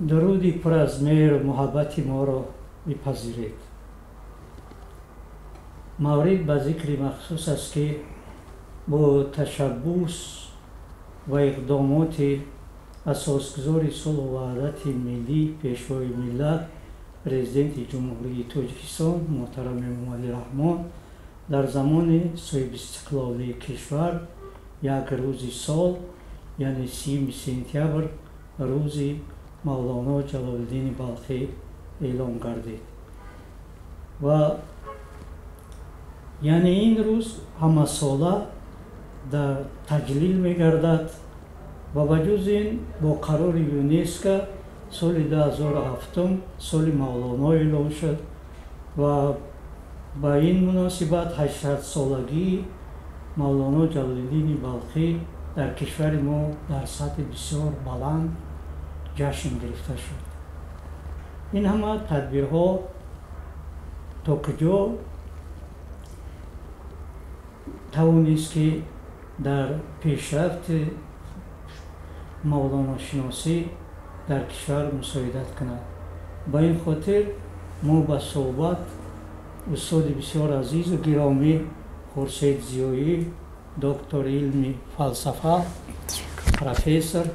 Дуруди пур аз меҳру муҳаббати моро бипазиред. Маврид ба зикри махсус аст, ки бо ташаббус ва иқдомоти асосгузори сулҳу ваҳдати миллӣ, Пешвои миллат, Президенти Ҷумҳурии Тоҷикистон муҳтарам Эмомалӣ Раҳмон дар замони соҳибистиқлолии кишвар як рӯзи сол, яъне 30 сентябр, рӯзи Мавлоно Ҷалолиддини Балхӣ эълон гардид ва яъне ин рӯз ҳамасола дар таҷлил мегардад ва ба ҷуз ин бо қарори ЮНЕСКО соли 2007 соли Мавлоно эълон шуд ва ба ин муносибат 800-солагии Мавлоно Ҷалолиддини Балхӣ дар кишвари мо дар сатҳи бисёр баланд ҷашн гирифта шуд. Ин ҳама тадбирҳо то куҷо тавонист, ки дар пешрафти мавлоношиносӣ дар кишвар мусоидат кунад? Ба ин хотир мо ба суҳбат устоди бисёр азизу гиромӣ Хуршед Зиёӣ, доктори илми фалсафа, профессор,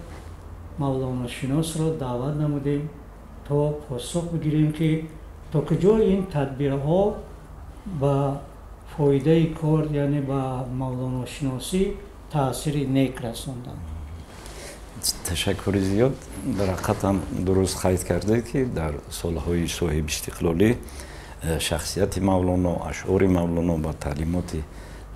мавлоношиносро даъват намудем, то посух бигирем, ки то куҷо ин тадбирҳо ба фоидаи кор, яъне ба мавлоношиносӣ таъсири нек расонданд. Ташаккури зиёд. Дар ҳақиқат дуруст қайд кардед, ки дар солҳои соҳибистиқлолӣ шахсияти Мавлоно, ашъори Мавлоно ва таълимоти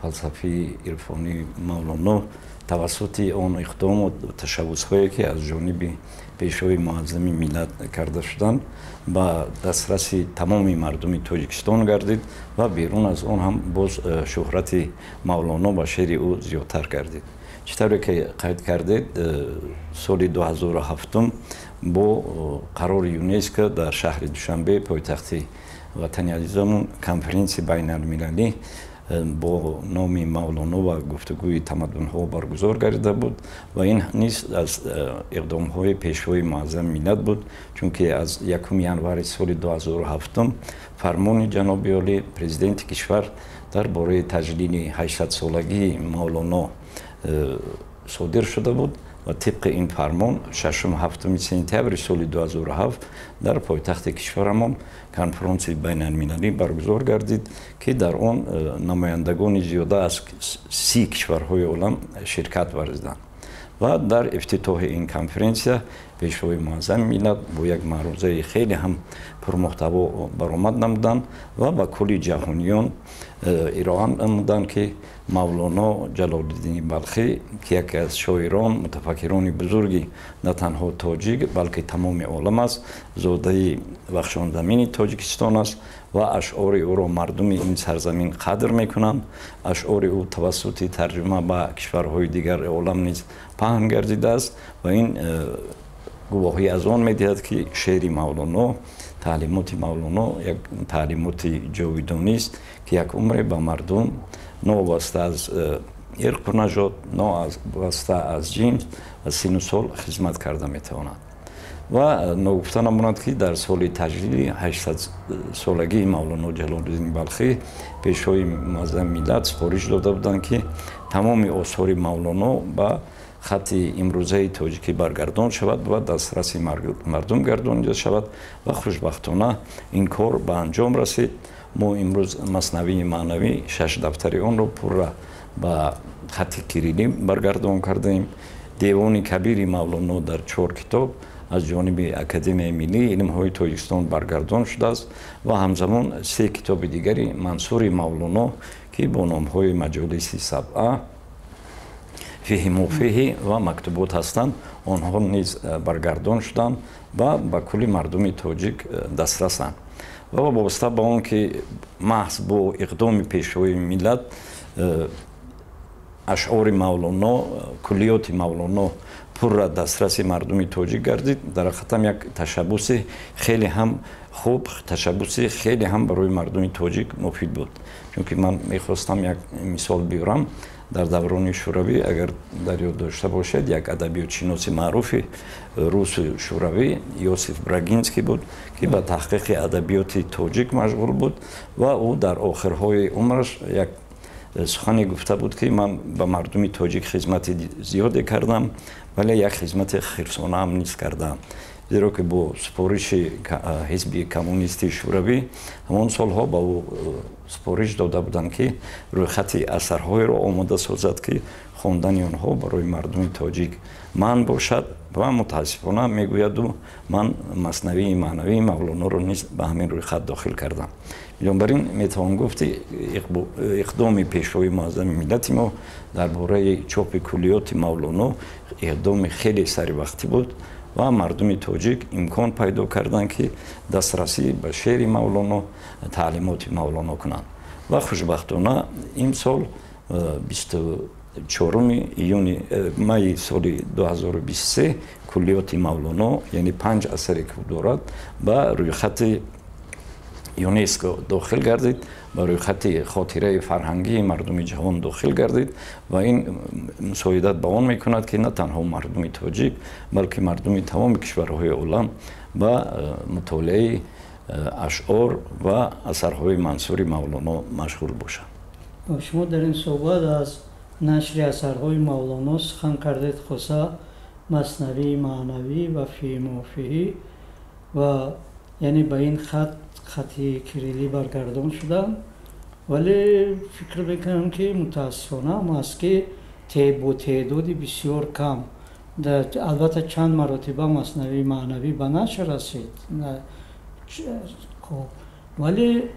фалсафии ирфонии Мавлоно тавассути он иқдому ташаббусҳое, ки аз ҷониби Пешвои муаззами миллат карда шуданд, ба дастраси тамоми мардуми Тоҷикистон гардид ва берун аз он ҳам боз шӯҳрати Мавлоно ва шеъри ӯ зиёдтар гардид. Чӣ тавре ки қайд кардед, соли 2007 бо қарори ЮНЕСКО дар шаҳри Душанбе, пойтахти ватани азизамон, конференсияи байналмилалӣ бо номи «Мавлоно ва гуфтугӯи тамаддунҳо» баргузор гардида буд ва ин низ аз иқдомҳои Пешвои муаззами миллат буд, чунки аз 1 январи соли 2007 фармони ҷаноби олӣ, Президенти кишвар, дар бораи таҷлили 800-солагии Мавлоно содир шуда буд ва тибқи ин фармон 6-7 сентябри соли 2007 дар пойтахти кишварамон конфронси байналмилалӣ баргузор гардид, ки дар он намояндагони зиёда аз 30 кишварҳои олам ширкат варзиданд. Ва дар ифтитоҳи ин конференсия Пешвои муаззами миллат бо як маърузаи хеле ҳам пурмуҳтаво баромад намуданд ва ба кулли ҷаҳониён ироа намуданд, ки Мавлоно Ҷалолиддини Балхӣ, ки яке аз шоирон, мутафаккирони бузурги на танҳо тоҷик, балки тамоми олам аст, зодаи вахшонзамини Тоҷикистон аст ва ашъори ӯро мардуми ин сарзамин қадр мекунанд. Ашъори ӯ тавассути тарҷума ба кишварҳои дигари олам низ паҳн гардидааст ва ин гувоҳӣ аз он медиҳад, ки шеъри Мавлоно, таълимоти Мавлоно як таълимоти ҷовидонист, ки як умре ба мардум новобаста аз ирқу нажод, новобаста аз ҷинс ва сину сол хизмат карда метавонад. Ва ногуфта намонад, ки дар соли таҷлили 800-солагии Мавлоно Ҷалолиддини Балхӣ Пешвои муаззами миллат супориш дода буданд, ки тамоми осори Мавлоно ба хатти имрӯзаи тоҷикӣ баргардон шавад ва дастраси мардум гардонида шавад. Ва хушбахтона ин кор ба анҷом расид. Мо имрӯз Маснавии маънавӣ, шаш дафтари онро пурра ба хатти кирилӣ баргардон кардаем. Девони кабири Мавлоно дар чор китоб аз ҷониби Академияи миллии илмҳои Тоҷикистон баргардон шудааст ва ҳамзамон се китоби дигари мансури Мавлоно, ки бо номҳои Маҷолиси сабъа, Фиҳи муфиҳи ва Мактубот ҳастанд, онҳо низ баргардон шуданд ва ба кулли мардуми тоҷик дастрасанд. Ва вобаста ба он ки маҳз бо иқдоми Пешвои миллат ашъори Мавлоно, куллиёти Мавлоно пурра дастраси мардуми тоҷик гардид, дар ҳақиқатам як ташаббуси хеле ҳам хуб, ташаббуси хеле ҳам барои мардуми тоҷик муфид буд. Чунки ман мехостам як мисол биёрам. Дар даврони Шӯравӣ, агар дар ёд дошта бошед, як адабиётшиноси маъруфи русу шӯравӣ Иосиф Брагинский буд, ки ба таҳқиқи адабиёти тоҷик машғул буд ва ӯ дар охирҳои умраш як сухане гуфта буд, ки ман ба мардуми тоҷик хизмати зиёде кардам, вале як хизмати хирсонаам низ кардам, зеро ки бо супориши ҳизби коммунистии шӯравӣ ҳамон солҳо ба ӯ супориш дода буданд, ки рӯйхати асарҳоеро омода созад, ки хондани онҳо барои мардуми тоҷик манъ бошад. Ва мутаассифона, мегӯяд ӯ, ман Маснавии маънавии Мавлоноро низ ба ҳамин рӯйхат дохил кардам. Бинобар ин метавон гуфт, иқдоми Пешвои муаззами миллати мо дар бораи чопи куллиёти Мавлоно иқдоми хеле саривақтӣ буд ва мардуми тоҷик имкон пайдо карданд, ки дастрасӣ ба шеъри Мавлоно, таълимоти Мавлоно кунанд. Ва хушбахтона имсол 24-уми июни майи соли 2023 куллиёти Мавлоно, яъне панҷ асаре ки дорад, ба рӯйхати ЮНЕСКО дохил гардид, ба рӯйхати хотираи фарҳангии мардуми ҷаҳон дохил гардид. Ва ин мусоидат ба он мекунад, ки на танҳо мардуми тоҷик, балки мардуми тамоми кишварҳои олам ба мутолиаи ашъор ва асарҳои мансури Мавлоно машғул бошанд. Шумо дар ин суҳбат аз нашри асарҳои Мавлоно сухан кардед, хоса Маснавии маънавӣ ва Фиҳи мофиҳӣ, ва яъне ба ин хати кирилӣ баргардон шуданд. Вале фикр мекунам, ки мутаассифона аст, ки бо теъдоди бисёр кам. Албатта, чанд маротиба Маснавии маънавӣ ба нашр расид, вале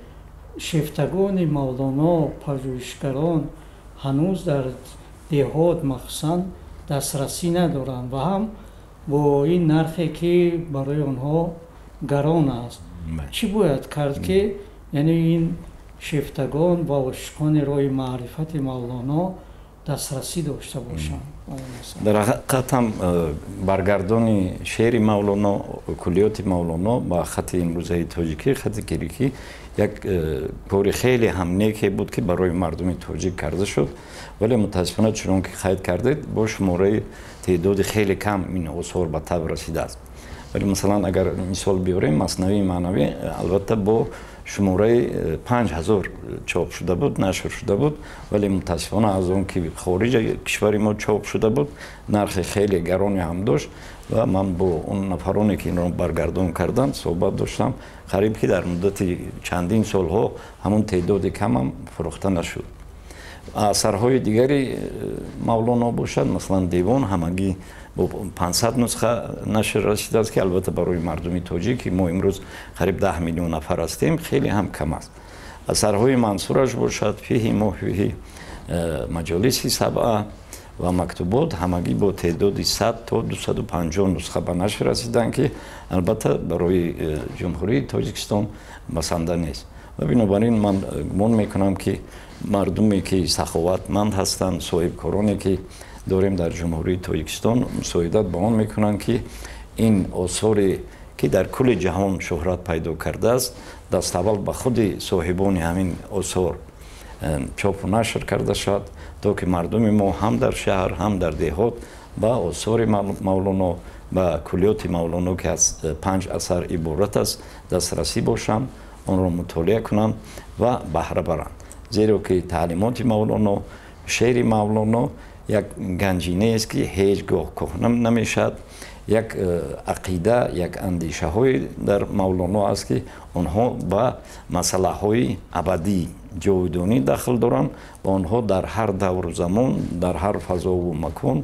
шефтагони Мавлоно, пажӯҳишгарон ҳанӯз дар деҳот махсусан дастрасӣ надоранд ва ҳам бо ин нархе, ки барои онҳо гарон аст. Чӣ бояд кард, ки яъне ин шефтагон ва ошиқони роҳи маърифати Мавлоно дастрасӣ дошта бошанд? Дар ҳақиқат ҳам баргардони шеъри Мавлоно, куллиёти Мавлоно ба хати имрӯзаи тоҷикӣ, хати кирилӣ, як кори хеле ҳам неке буд, ки барои мардуми тоҷик карда шуд. Вале мутаассифона, чунон ки қайд кардед, бо шумораи теъдоди хеле кам ин осор ба таб расидааст. Вале масалан, агар мисол биёрем, Маснавии маънавӣ албатта бо шумораи 5000 чоп шуда буд, нашр шуда буд, вале мутаассифона аз он ки хориҷи кишвари мо чоп шуда буд, нархи хеле гароне ҳам дошт. Ва ман бо он нафароне, ки инро баргардон карданд, суҳбат доштам, қариб ки дар муддати чандин солҳо ҳамон теъдоди камам фурӯхта нашуд. Асарҳои дигари Мавлоно бошад, масалан Девон, ҳамагӣ бо 500 нусха нашр расидааст, ки албатта барои мардуми тоҷик, ки мо имрӯз қариб 10 миллион нафар ҳастем, хеле ҳам кам аст. Асарҳои мансураш бошад, Фиҳи мофиҳи, Маҷолиси сабъа ва Мактубот, ҳамагӣ бо теъдоди 100 то 250 нусха ба нашр расиданд, ки албатта барои Ҷумҳурии Тоҷикистон басанда нест. Ва бинобар ин ман гумон мекунам, ки мардуме, ки саховатманд ҳастанд, соҳибкороне, ки дорем дар Ҷумҳурии Тоҷикистон, мусоидат ба он мекунанд, ки ин осоре, ки дар кулли ҷаҳон шӯҳрат пайдо кардааст, даставвал ба худи соҳибони ҳамин осор чопу нашр карда шавад, то ки мардуми мо ҳам дар шаҳр, ҳам дар деҳот ба осори Мавлоно, ба куллиёти Мавлоно, ки аз панҷ асар иборат аст, дастрасӣ бошанд, онро мутолиа кунанд ва баҳра баранд. Зеро ки таълимоти Мавлоно, шеъри Мавлоно як ганҷинеест, ки ҳеҷ гоҳ кӯҳна намешавад. Як ақида, як андешаҳое дар Мавлоно аст, ки онҳо ба масъалаҳои абадӣ, ҷовидонӣ дахл доранд ва онҳо дар ҳар давру замон, дар ҳар фазову макон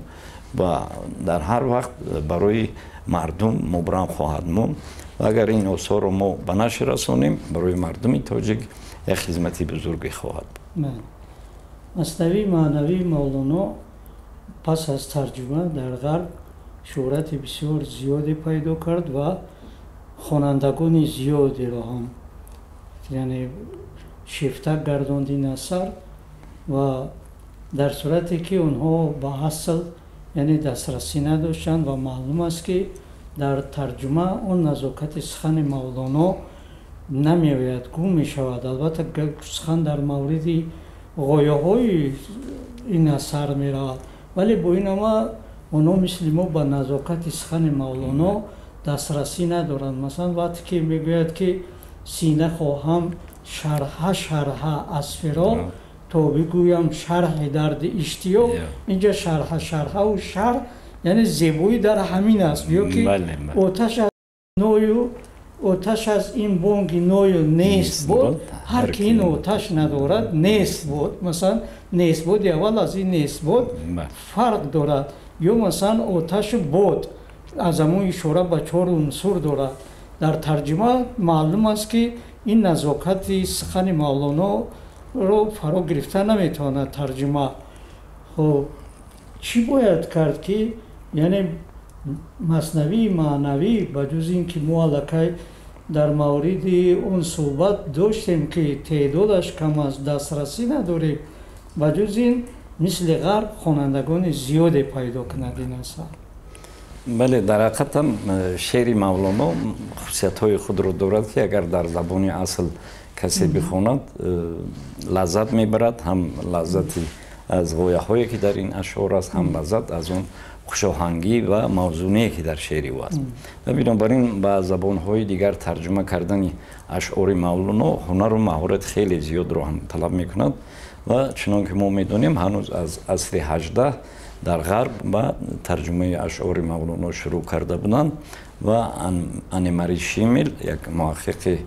ва дар ҳар вақт барои мардум мубрам хоҳад монд. Ва агар ин осорро мо ба нашр расонем, барои мардуми тоҷик як хизмати бузурге хоҳад буд. Маснавии маънавии Мавлоно пас аз тарҷума дар Ғарб шӯҳрати бисёр зиёде пайдо кард ва хонандагони зиёдеро ҳам яъне шефта гардонд ин асар. Ва дар сурате ки онҳо ба асл яъне дастрасӣ надоштанд ва маълум аст, ки дар тарҷума он назокати сухани Мавлоно намеояд, гум мешавад. Албатта, сухан дар мавриди Ғояҳои ин асар меравад, вале бо ин ҳама онҳо мисли мо ба назокати сухани Мавлоно дастрасӣ надоранд. Масалан, вақте ки мегӯяд, ки сина хоҳам шарҳа шарҳа аз фироқ, то бигӯям шарҳи дарди иштиёқ, инҷа шарҳа шарҳаву шарҳ, яъне зебоӣ дар ҳамин аст. Ё ки оташ аз ною оташ аз ин бонги ною нест буд, ҳар ки ин оташ надорад, нест буд. Масалан, нест буди аввал аз ин нест буд фарқ дорад. Ё масалан, оташу бод аз ҳамон ишора ба чор унсур дорад. Дар тарҷима маълум аст, ки ин назокати сухани Мавлоноро фаро гирифта наметавонад тарҷима. Хуб, чӣ бояд кард, ки яъне Маснавии маънавӣ, ба ҷуз ин ки мо аллакай дар мавриди он суҳбат доштем, ки теъдодаш кам аст, дастрасӣ надорем, ба ҷуз ин мисли ғарб хонандагони зиёде пайдо кунад ин асар? Бале, дар ҳақиқатам шеъри Мавлоно хусусиятҳои худро дорад, ки агар дар забони асл касе бихонад, лаззат мебарад, ҳам лаззати аз ғояҳое, ки дар ин ашъор аст, ҳам лаззат аз он хушоҳангӣ ва мавзуние, ки дар шеъри ӯ аст. Ва бинобар ин ба забонҳои дигар тарҷума кардани ашъори Мавлоно ҳунару маҳорати хеле зиёдро ҳам талаб мекунад. Ва чунон ки мо медонем, ҳанӯз аз асри 18 дар ғарб ба тарҷумаи ашъори Мавлоно шурӯъ карда буданд ва Анемари Шимел, як муҳаққиқи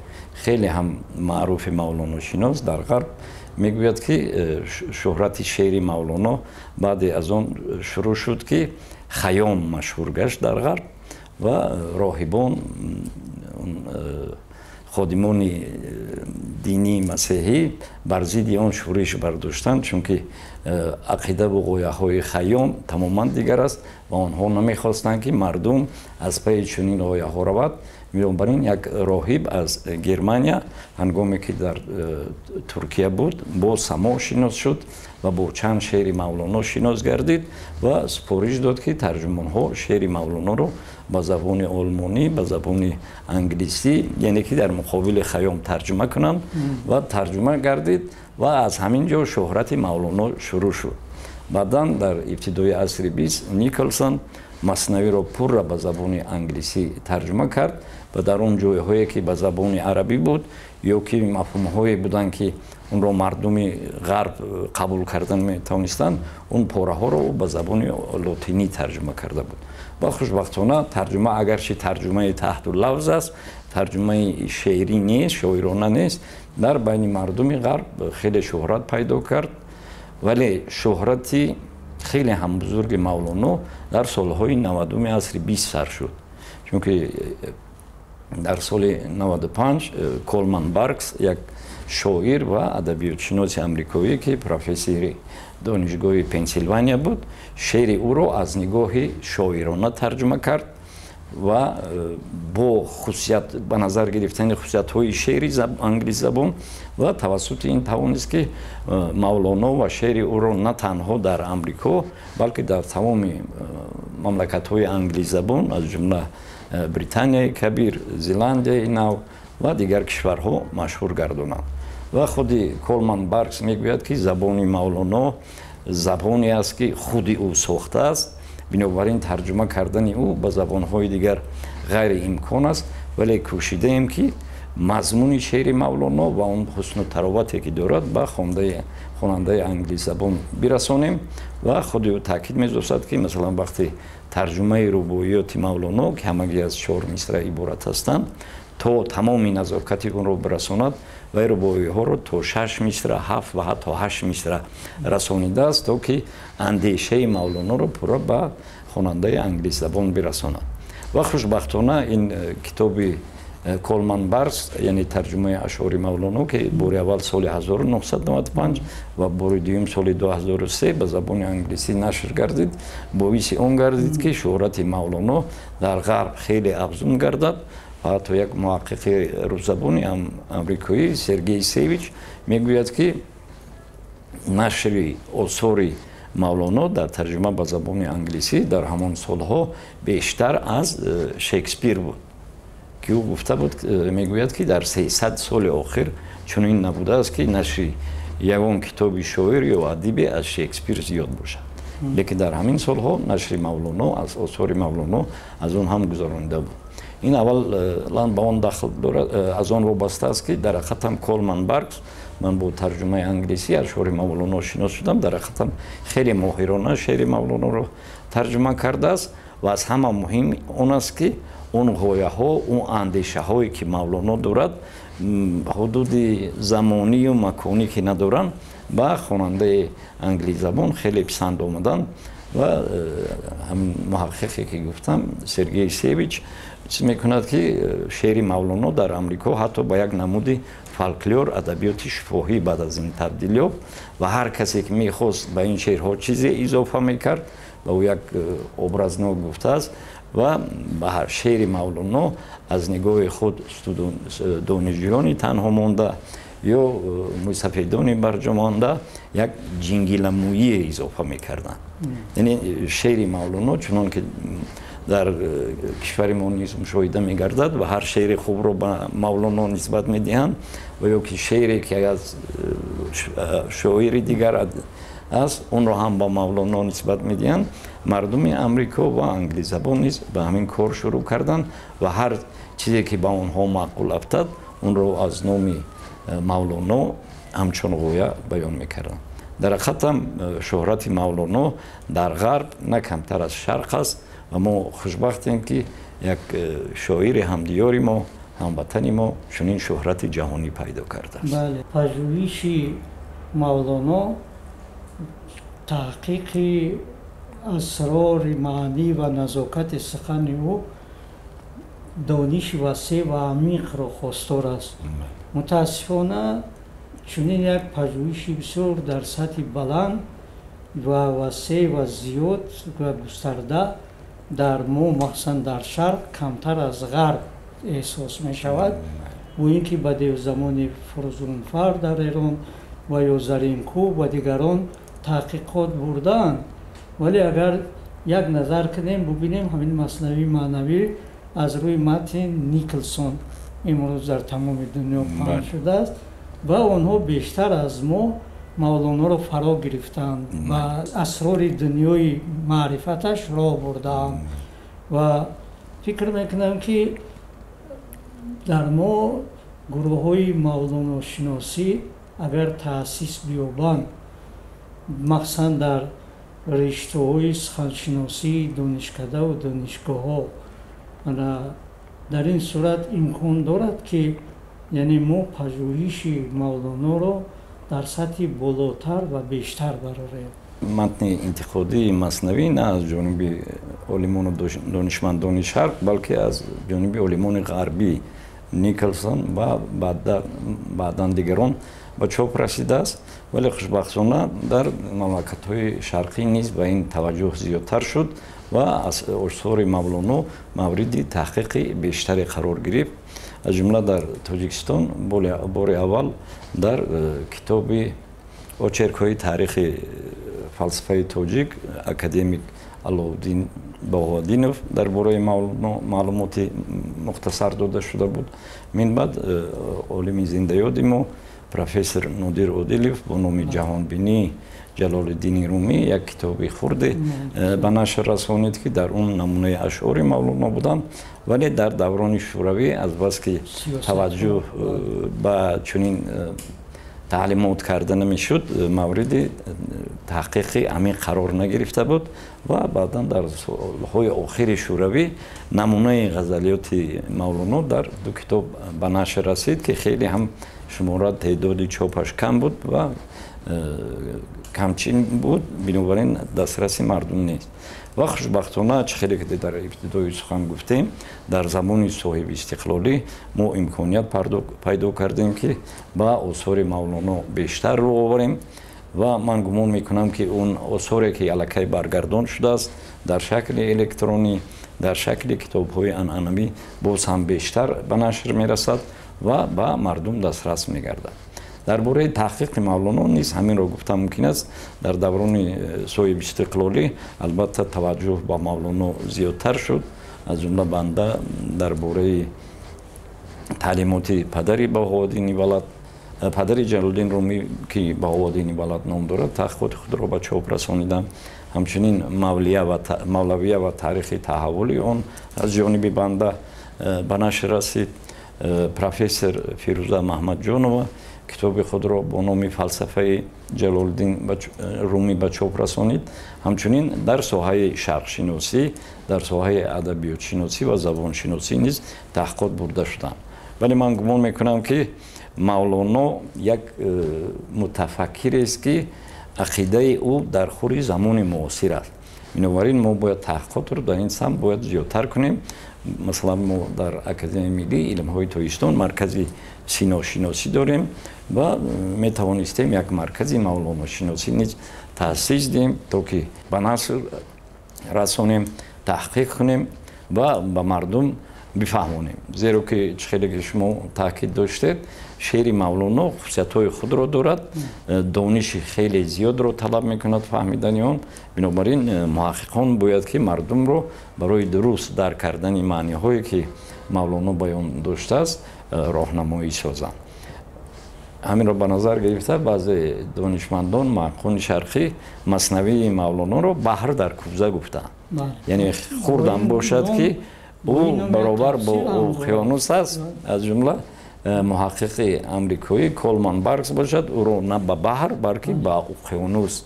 хеле ҳам маъруфи мавлоношинос дар ғарб, мегӯяд, ки шӯҳрати шеъри Мавлоно баъде аз он шурӯъ шуд, ки Хаём машҳур гашт дар ғарб ва роҳибон, ходимони динии масеҳӣ бар зидди он шӯриш бардоштанд, чунки ақидаву ғояҳои Хайём тамоман дигар аст ва онҳо намехостанд, ки мардум аз пайи чунин ғояҳо равад. Бинобар ин як роҳиб аз Германия, ҳангоме ки дар Туркия буд, бо само шинос шуд ва бо чанд шеъри Мавлоно шинос гардид ва супориш дод, ки тарҷумонҳо шеъри Мавлоноро ба забони олмонӣ, ба забони англисӣ, яъне ки дар муқобили Хайём тарҷума кунанд, ва тарҷума гардид ва аз ҳамин ҷо шӯҳрати Мавлоно шурӯъ шуд. Баъдан дар ибтидои асри 20 Николсон Маснавиро пурра ба забони англисӣ тарҷума кард ва дар он ҷойҳое, ки ба забони арабӣ буд ё ки мафҳумҳое буданд, ки онро мардуми ғарб қабул кардан метавонистанд, он пораҳоро ӯ ба забони лотинӣ тарҷума карда буд. Ва хушбахтона тарҷума, агарчи тарҷумаи таҳтуллафз аст, тарҷумаи шеърӣ нест, шоирона нест, дар байни мардуми ғарб хеле шӯҳрат пайдо кард. Вале шӯҳрати хеле ҳам бузурги Мавлоно дар солҳои 90-уми асри 20 сар шуд, чунки дар соли 95 Колман Баркс, як шоир ва адабиётшиноси амрикоӣ, ки профессори донишгоҳи Пенсилвания буд, шеъри ӯро аз нигоҳи шоирона тарҷума кард ва бо хусусият ба назар гирифтани хусусиятҳои шеъри англисзабон, ва тавассути ин тавонист, ки Мавлоно ва шеъри ӯро на танҳо дар Амрико, балки дар тамоми мамлакатҳои англисзабон, аз ҷумла Британияи Кабир, Зеландияи Нав ва дигар кишварҳо машҳур гардонанд. Ва худи Колман Баркс мегӯяд, ки забони Мавлоно забоне аст, ки худи ӯ сохтааст, бинобар ин тарҷума кардани ӯ ба забонҳои дигар ғайриимкон аст, вале кӯшидаем, ки мазмуни шеъри Мавлоно ва он ҳусну таровате, ки дорад, ба хонандаи англисзабон бирасонем. Ва худи ӯ таъкид медошад, ки масалан, вақте тарҷумаи рубоиёти Мавлоно, ки ҳамагӣ аз чор мисра иборат ҳастанд, то тамоми назокати онро бирасонад, вай рубоиҳоро то шаш мисра, ҳафт ва ҳатто ҳашт мисра расонидааст, то ки андешаи Мавлоноро пурра ба хонандаи англисзабон бирасонад. Ва хушбахтона ин китоби Колман Барс, яъне тарҷумаи ашъори Мавлоно, ки бори аввал соли 1995 ва бори дуюм соли 2003 ба забони англисӣ нашр гардид, боиси он гардид, ки шӯҳрати Мавлоно дар ғарб хеле афзун гардад. Ва ҳатто як муҳаққиқи русзабони амрикоӣ, Сергей Севич, мегӯяд, ки нашри осори Мавлоно дар тарҷума ба забони англисӣ дар ҳамон солҳо бештар аз Шекспир буд, ки ӯ гуфта буд, мегӯяд, ки дар 300 соли охир чунин набудааст, ки нашри ягон китоби шоир ё адибе аз Шекспир зиёд бошад. Лекин дар ҳамин солҳо нашри Мавлоно аз осори Мавлоно аз он ҳам гузаронида буд. Ин аввалан ба он дахл дорад, аз он вобаста аст, ки дар ҳақиқат ҳам Колман Баркс, ман бо тарҷумаи англисӣ ашъори Мавлоно шинос шудам, дар ҳақиқат ҳам хеле моҳирона шеъри Мавлоноро тарҷума кардааст ва аз ҳама муҳим он аст, ки он ғояҳо, он андешаҳое, ки Мавлоно дорад, ҳудуди замонию маконӣ ки надоранд, ба хонандаи англизабон хеле писанд омаданд. Ва ҳамин муҳаққиқе, ки гуфтам, Сергей Севич, чиз мекунад, ки шеъри Мавлоно дар Амрико ҳатто ба як намуди фолклор, адабиёти шифоҳӣ баъд аз ин табдил ёфт ва ҳар касе, ки мехост, ба ин шеърҳо чизе изофа мекард ва ӯ як образно гуфтааст ва ба шеъри Мавлоно аз нигоҳи худ донишҷӯёни танҳо монда ё мӯйсафедони барҷо монда як ҷингиламӯие изофа мекарданд. Яъне шеъри Мавлоно, чунон ки дар кишвари мо низ мушоҳида мегардад ва ҳар шеъри хубро ба Мавлоно нисбат медиҳанд ва ё ки шеъре, ки аз шоири дигар аст, онро ҳам ба Мавлоно нисбат медиҳанд, мардуми Амрико ва англизабон низ ба ҳамин кор шурӯъ карданд ва ҳар чизе, ки ба онҳо маъқул афтад, онро аз номи Мавлоно ҳамчун ғоя баён мекарданд. Дар ҳақиқат ҳам шӯҳрати Мавлоно дар ғарб на камтар аз шарқ аст ва мо хушбахтем, ки як шоири ҳамдиёри мо, ҳамватани мо чунин шӯҳрати ҷаҳонӣ пайдо кардааст. Бале, пажӯҳиши Мавлоно, таҳқиқи асрори маънӣ ва назокати сухани ӯ дониши васеъ ва амиқро хостор аст. Мутаассифона, чунин як пажӯҳиши бисёр дар сатҳи баланд ва васеъ ва зиёд ва густарда дар мо, махсусан дар шарқ, камтар аз ғарб эҳсос мешавад, бо ин ки Бадеъуззамони Фурӯзунфар дар Эрон ва ё Заринкӯб ва дигарон таҳқиқот бурдаанд. Вале агар як назар кунем, бубинем, ҳамин Маснавии маънавӣ аз рӯи матни Никлсон имрӯз дар тамоми дунё паҳн шудааст ва онҳо бештар аз мо Мавлоноро фаро гирифтаанд ва асрори дунёи маърифаташ роҳ бурдаанд. Ва фикр мекунам, ки дар мо гурӯҳҳои мавлоношиносӣ агар таъсис биёбанд, махсусан дар риштаҳои суханшиносии донишкадаву донишгоҳҳо, дар ин сурат имкон дорад, ки яъне мо пажӯҳиши Мавлоноро дар сатҳи болотар ва бештар барорем. Матни интиқодии Маснавӣ на аз ҷониби олимону донишмандони шарқ, балки аз ҷониби олимони ғарбӣ, Николсон ва баъдан дигарон, ба чоп расидааст. Вале хушбахтона дар мамлакатҳои шарқӣ низ ба ин таваҷҷӯҳ зиёдтар шуд ва аз осори Мавлоно мавриди таҳқиқи бештаре қарор гирифт. Аз ҷумла дар Тоҷикистон бори аввал дар китоби очеркҳои таърихи фалсафаи тоҷик академик Алоуддин Боғодинов дар бораи Мавлоно маълумоти мухтасар дода шуда буд. Мин баъд олими зиндаёди мо, профессор Нодир Одилев, бо номи «Ҷаҳонбинии Ҷалолиддини Румӣ» як китоби хурде ба нашр расонид, ки дар он намунаи ашъори Мавлоно буданд. Вале дар даврони шӯравӣ, азбаски таваҷҷӯҳ ба чунин таълимот карда намешуд, мавриди таҳқиқи амиқ қарор нагирифта буд ва баъдан дар солҳои охири шӯравӣ намунаи ғазалиёти Мавлоно дар ду китоб ба нашр расид, ки хеле ҳам шумора, теъдоди чопаш кам буд ва камчин буд, бинобар ин дастраси мардум нест. Ва хушбахтона, чӣ хеле ки дар ибтидои сухан гуфтем, дар замони соҳиби истиқлолӣ мо имконият пайдо кардем, ки ба осори Мавлоно бештар рӯ оварем. Ва ман гумон мекунам, ки он осоре, ки аллакай баргардон шудааст дар шакли электронӣ, дар шакли китобҳои анъанавӣ боз ҳам бештар ба нашр мерасад ва ба мардум дастрас мегардад. Дар бораи таҳқиқи Мавлоно низ ҳаминро гуфта мумкин аст. Дар даврони соҳиби истиқлолӣ албатта таваҷҷӯҳ ба Мавлоно зиёдтар шуд. Аз ҷумла банда дар бораи таълимоти падари Баҳоуддини валад, Падари Ҷалолиддин Румӣ, ки Баҳоуддини Балад ном дорад, таҳқиқоти худро ба чоп расониданд. Ҳамчунин Мавлавия ва таърихи таҳаввули он аз ҷониби банда ба нашр расид. Профессор Фирӯза Маҳмадҷонова китоби худро бо номи фалсафаи Ҷалолиддин Румӣ ба чоп расонид. Ҳамчунин дар соҳаи шарқшиносӣ, дар соҳаи адабиётшиносӣ ва забоншиносӣ низ таҳқиқот бурда шуданд. Вале ман гумон мекунам, ки Мавлоно як мутафаккирест, ки ақидаи ӯ дар хури замони муосир аст. Бинобар ин мо бояд таҳқиқотро дар ин самт бояд зиёдтар кунем. Масалан, мо дар Академияи миллии илмҳои Тоҷикистон маркази синошиносӣ дорем ва метавонистем як маркази мавлоношиносӣ низ таъсис диҳем, то ки ба наср расонем, таҳқиқ кунем ва ба мардум бифаҳмонем. Зеро ки чӣ хеле ки шумо таъкид доштед, шеъри Мавлоно хусусиятҳои худро дорад, дониши хеле зиёдро талаб мекунад фаҳмидани он. Бинобар ин муҳаққиқон бояд ки мардумро барои дуруст дарк кардани маъниҳое, ки Мавлоно баён доштааст, роҳнамоӣ созанд. Ҳаминро ба назар гирифта, баъзе донишмандон, муҳаққиқони шарқӣ маснавии Мавлоноро баҳр дар кӯза гуфтаанд, яъне хурдам бошад, ки ӯ баробар бо уқёнус аст. Аз ҷумла муҳаққиқи амрикоӣ Колман Баркс бошад, ӯро на ба баҳр, балки ба уқёнус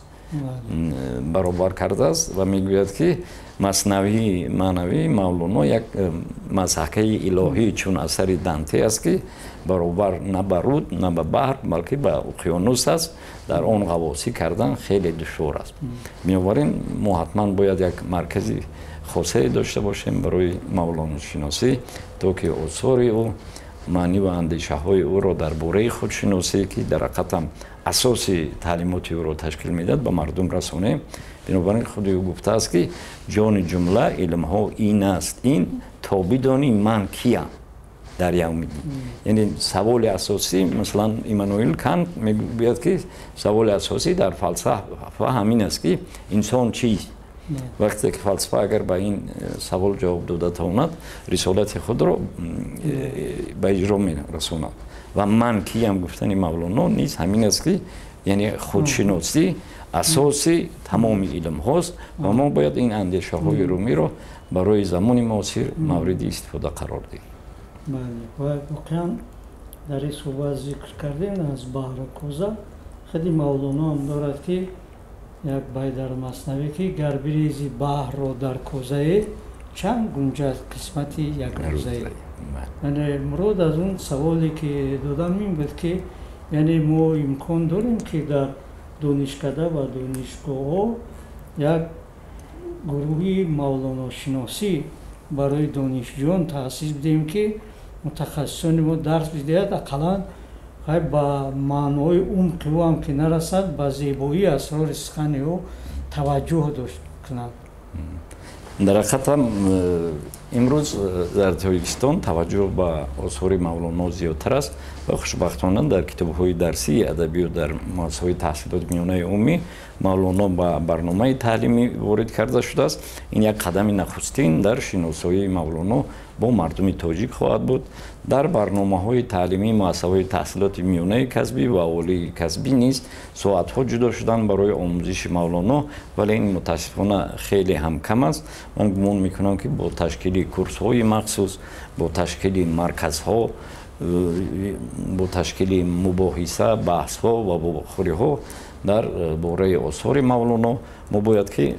баробар кардааст ва мегӯяд, ки маснавии маънавии Мавлоно як мазҳакаи илоҳӣ, чун асари Данте аст, ки баробар на ба руд, на ба баҳр, балки ба уқёнус аст, дар он ғаввосӣ кардан хеле душвор аст. Бинобар ин мо ҳатман бояд як маркази хосае дошта бошем барои мавлоношиносӣ, то ки осори ӯ, маънӣ ва андешаҳои ӯро дар бораи худшиносӣ, ки дар ҳақиқатам асоси таълимоти ӯро ташкил медиҳад, ба мардум расонем. Бинобар ин худи ӯ гуфтааст, ки ҷони ҷумла илмҳо ин аст, ин то бидонӣ ман киям дар явми дин. Яъне саволи асосӣ, масалан, Иммануил Кант мегӯяд, ки саволи асосӣ дар фалсафа ҳамин аст, ки инсон чист. Вақте ки фалсафа агар ба ин савол ҷавоб дода тавонад, рисолати худро ба иҷро мерасонад. Ва ман киям гуфтани Мавлоно низ ҳамин аст, ки яъне худшиносӣ асоси тамоми илмҳост ва мо бояд ин андешаҳои румиро барои замони муосир мавриди истифода қарор диҳем. Бале, ва воқеан дар ин суҳбат зикр кардем аз баҳру кӯза. Худи Мавлоно ҳам дорад, ки як байт дар маснавӣ, ки гар бирези баҳрро дар кӯзае, чанд гунҷад қисмати як рӯзае. Яъне мурод аз он саволе, ки додам, ин буд, ки яъне мо имкон дорем, ки дар донишкада ва донишгоҳҳо як гурӯҳи мавлоношиносӣ барои донишҷӯён таъсис бидиҳем, ки мутахассисони мо дарс бидиҳад, ақаллан ба маъноҳои умқи ӯ ҳам ки нарасад, ба зебоии асрори сухани ӯ таваҷҷӯҳ дошт кунанд. Дар ҳақиқатам имрӯз дар Тоҷикистон таваҷҷӯҳ ба осори Мавлоно зиёдтар аст ва хушбахтона дар китобҳои дарсии адабиёт дар муассисаҳои таҳсилоти миёнаи умумӣ Мавлоно ба барномаи таълимӣ ворид карда шудааст. Ин як қадами нахустин дар шиносоии Мавлоно бо мардуми тоҷик хоҳад буд. Дар барномаҳои таълимии муассисаҳои таҳсилоти миёнаи касбӣ ва олии касбӣ низ соатҳо ҷудо шуданд барои омӯзиши Мавлоно, вале ин мутаассифона хеле ҳам кам аст. Ман гумон мекунам, ки бо ташкили курсҳои махсус, бо ташкили марказҳо, бо ташкили мубоҳиса, баҳсҳо ва вохӯриҳо дар бораи осори Мавлоно мо бояд ки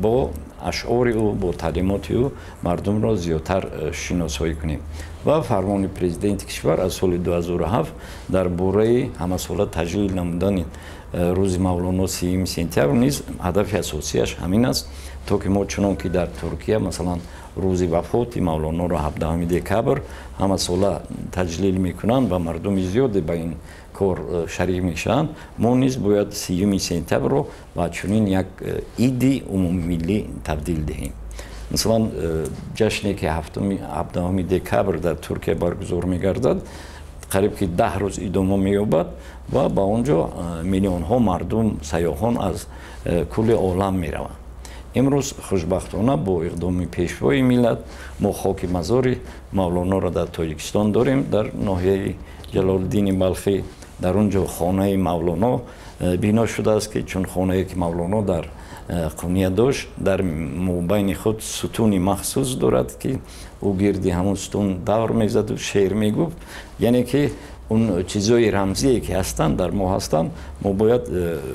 бо ашъори ӯ, бо таълимоти ӯ мардумро зиёдтар шиносоӣ кунем. Ва фармони президенти кишвар аз соли 2007 дар бораи ҳамасола таҷлил намудани рӯзи Мавлоно 30 сентябр низ ҳадафи асосиаш ҳамин аст, то ки мо, чунон ки дар Туркия, масалан, рӯзи вафоти Мавлоноро 17 декабр ҳамасола таҷлил мекунанд ва мардуми зиёде ба ин кор шарик мешаванд, мо низ бояд 30 сентябрро ба чунин як иди умумимиллӣ табдил диҳем. Масалан, ҷашне ки 17 декабр дар Туркия баргузор мегардад, қариб ки 10 рӯз идома меёбад ва ба он ҷо миллионҳо мардум, сайёҳон аз кулли олам мераванд. Имрӯз хушбахтона бо иқдоми пешвои миллат мо хоки мазори Мавлоноро дар Тоҷикистон дорем, дар ноҳияи Ҷалолиддини Балхӣ. Дар он ҷо хонаи Мавлоно бино шудааст, ки чун хонае ки Мавлоно дар Қуния дошт, дар мобайни худ сутуни махсус дорад, ки ӯ гирди ҳамон сутун давр мезаду шеър мегуфт. Яъне ки он чизҳои рамзие ки ҳастанд, дар мо ҳастанд, мо бояд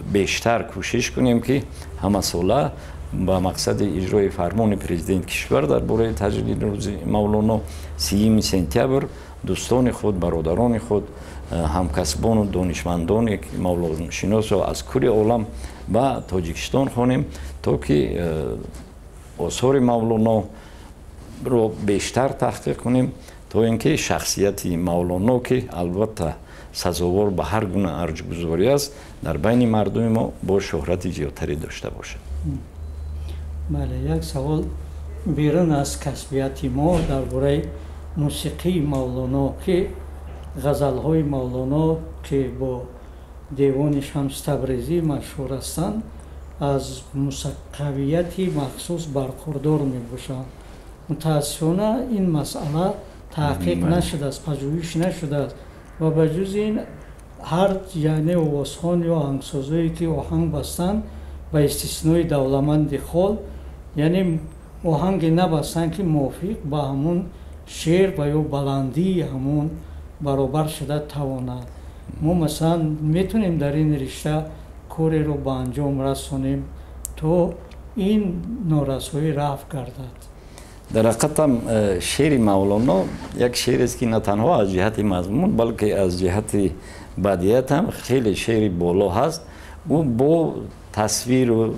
бештар кӯшиш кунем, ки ҳамасола ба мақсади иҷрои фармони президенти кишвар дар бораи таҷлили рӯзи Мавлоно 30 сентябр дӯстони худ, бародарони худ, ҳамкасбону донишмандони мавлоношиносро аз кули олам ба Тоҷикистон хонем, то ки осори Мавлоноро бештар таҳқиқ кунем, то ин ки шахсияти Мавлоно, ки албатта сазовор ба ҳар гуна арҷгузорӣ аст, дар байни мардуми мо бо шӯҳрати зиёдтаре дошта бошад. Бале, як савол берун аз касбияти мо дар бораи мусиқии Мавлоно, ки ғазалҳои Мавлоно, ки бо девони Шамс Табрезӣ машҳур ҳастанд, аз мусаққавияти махсус бархурдор мебошанд. Мутаассифона, ин масъала таҳқиқ нашудааст, пажӯҳиш нашудааст ва ба ҷуз ин ҳар, яъне, овозхон ё оҳангсозое ки оҳанг бастанд, ба истиснои Давламанди Хол, яъне оҳанге набастанд, ки мувофиқ ба ҳамун шеър ва ё баландии ҳамун баробар шуда тавонад. Мо, масалан, метавонем дар ин ришта кореро ба анҷом расонем, то ин норасоӣ рафъ гардад? Дар ҳақиқатам шеъри Мавлоно як шеърест, ки на танҳо аз ҷиҳати мазмун, балки аз ҷиҳати бадият ҳам хеле шеъри боло ҳаст. Ӯ бо тасвиру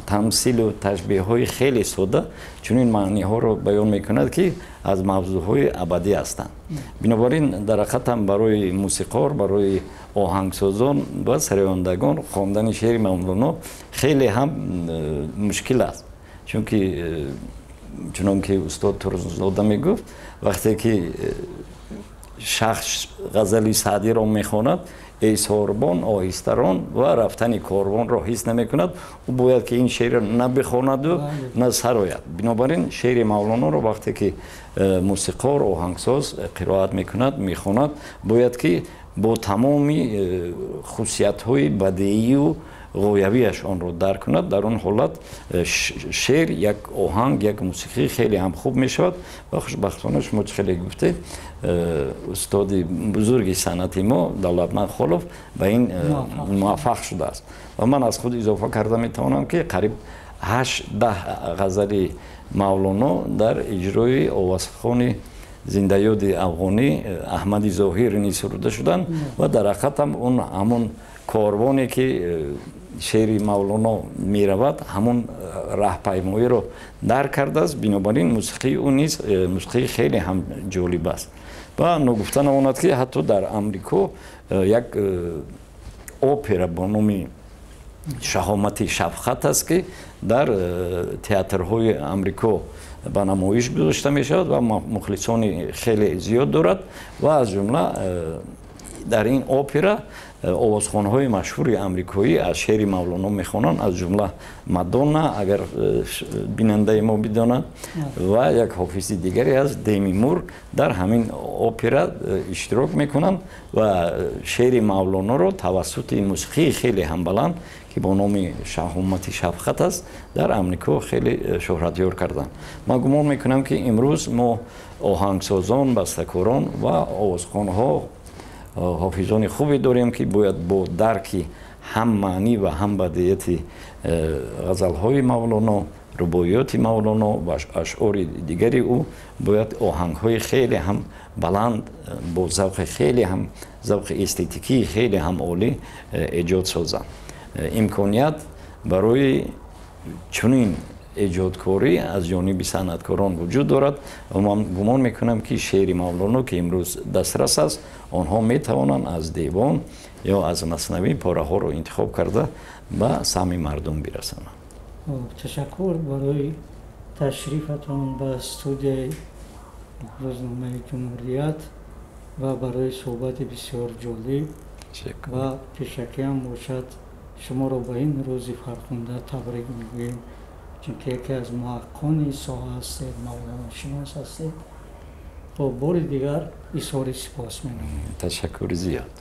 тамсилу ташбеҳҳои хеле сода чунин маъниҳоро баён мекунад, ки аз мавзӯъҳои абадӣ ҳастанд. Бинобар ин, дар ҳақиқатам, барои мусиқор, барои оҳангсозон ва сарояндагон хондани шеъри Мавлоно хеле ҳам мушкил аст, чунки чунон ки устод Турсунзода мегуфт, вақте ки шахс ғазали Саъдиро мехонад, эй сорбон, оҳистарон, ва рафтани корвонро ҳис намекунад, ӯ бояд ки ин шеърро на бихонаду на сарояд. Бинобар ин, шеъри Мавлоноро вақте ки мусиқор, оҳангсоз қироат мекунад, мехонад, бояд ки бо тамоми хусусиятҳои бадеию ғоявиаш онро дарк кунад. Дар он ҳолат шеър як оҳанг, як мусиқӣ хеле ҳам хуб мешавад. Ва хушбахтона, шумо чӣ хеле гуфтед, устоди бузурги санъати мо Давлатманд Холов ба ин муваффақ шудааст. Ва ман аз худ изофа карда метавонам, ки қариб 8-10 ғазали Мавлоно дар иҷрои овозхони зиндаёди афғонӣ Аҳмади Зоҳир низ суруда шуданд. Ва дар ҳақиқатам он ҳамон корвоне ки шеъри Мавлоно меравад, ҳамон раҳпаймоиро дарк кардааст. Бинобар ин, мусиқии ӯ низ мусиқии хеле ҳам ҷолиб аст. Ва ногуфта намонад, ки ҳатто дар Амрико як опера бо номи «Шаҳомати шафқат» аст, ки дар театрҳои Амрико ба намоиш гузошта мешавад ва мухлисони хеле зиёд дорад. Ва аз ҷумла дар ин опера овозхонҳои машҳури амрикоӣ аз шеъри Мавлоно мехонанд, аз ҷумла Мадонна, агар бинандаи мо бидонад, ва як ҳофизи дигаре аст, Деми Мур, дар ҳамин опера иштирок мекунанд ва шеъри Мавлоноро тавассути мусиқии хеле ҳам баланд, ки бо номи «Шаҳомати шафқат» аст, дар Амрико хеле шӯҳратёр карданд. Ман гумон мекунам, ки имрӯз мо оҳангсозон, бастакорон ва овозхонҳо, ҳофизони хубе дорем, ки бояд бо дарки ҳам маънӣ ва ҳам бадиияти ғазалҳои Мавлоно, рубоиёти Мавлоно ва ашъори дигари ӯ бояд оҳангҳои хеле ҳам баланд, бо завқи хеле ҳам, завқи эстетикии хеле ҳам олӣ эҷод созанд. Имконият барои чунин эҷодкорӣ аз ҷониби санъаткорон вуҷуд дорад ва ман гумон мекунам, ки шеъри Мавлоно, ки имрӯз дастрас аст, онҳо метавонанд аз девон ё аз маснавӣ пораҳоро интихоб карда ба самъи мардум бирасонанд. Ташаккур барои ташрифатон ба студияи рӯзномаи «Ҷумҳурият» ва барои суҳбати бисёр ҷолиб. Ва пешакиам бошад, шуморо ба ин рӯзи фархунда табрик мегӯем, чунки яке аз муҳаққиқони соҳа ҳастед, мавлоношинос ҳастед. Бо бори дигар изҳори сипос менамоем. Ташаккури зиёд.